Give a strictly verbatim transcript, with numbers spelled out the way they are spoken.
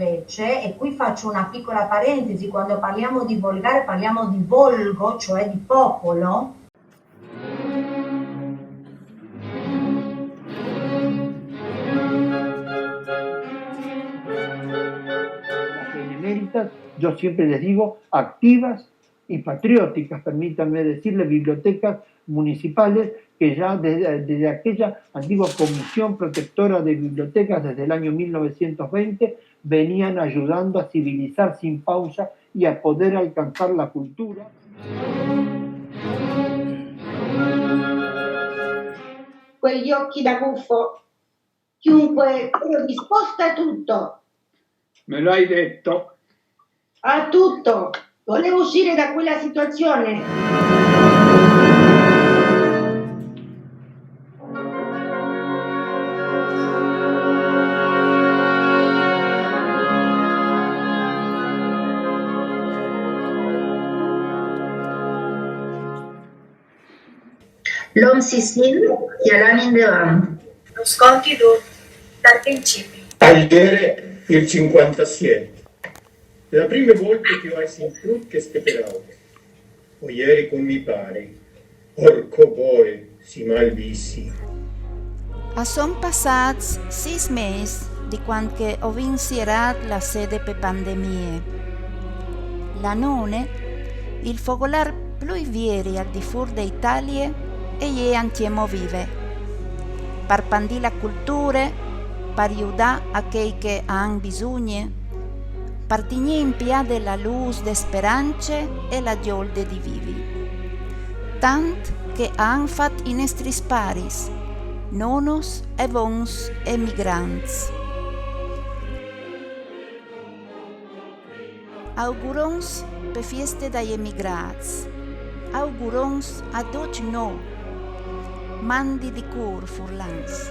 Invece, e qui faccio una piccola parentesi, quando parliamo di volgare parliamo di volgo, cioè di popolo. Las beneméritas, yo siempre les digo, activas y patrióticas, permítanme decirle, bibliotecas municipales que ya desde, desde aquella antigua Comisión Protectora de Bibliotecas desde el año mil novecientos veinte venían ayudando a civilizar sin pausa y a poder alcanzar la cultura. Quegli occhi da gufo. Chiunque, ero disposta a tutto. Me lo hai detto. A tutto. Volevo uscire da quella situazione. L'òm si sent i a l'an endevant. Nos conti tot, dal principi. Al iere il cinquantasette. La prime volte che ho sentito queste parole. O ieri con mi pare. Orco boe, si malvisi. A son passats sis mes di quand que o vin sierat la sede pe pandemie. La none, il fogolar plui vieri al difur de Italie e je antiemo vive. Par pandì la culture, par judà a chei que a an bisugne, par tignì impiade la lûs de sperance e la gjolde di vivi. Tant que a an fat i nestris paris, nonos e vons emigrants. Augurons pe fieste dai emigrats. Augurons a ducj nô. Mandi di cûr furlans.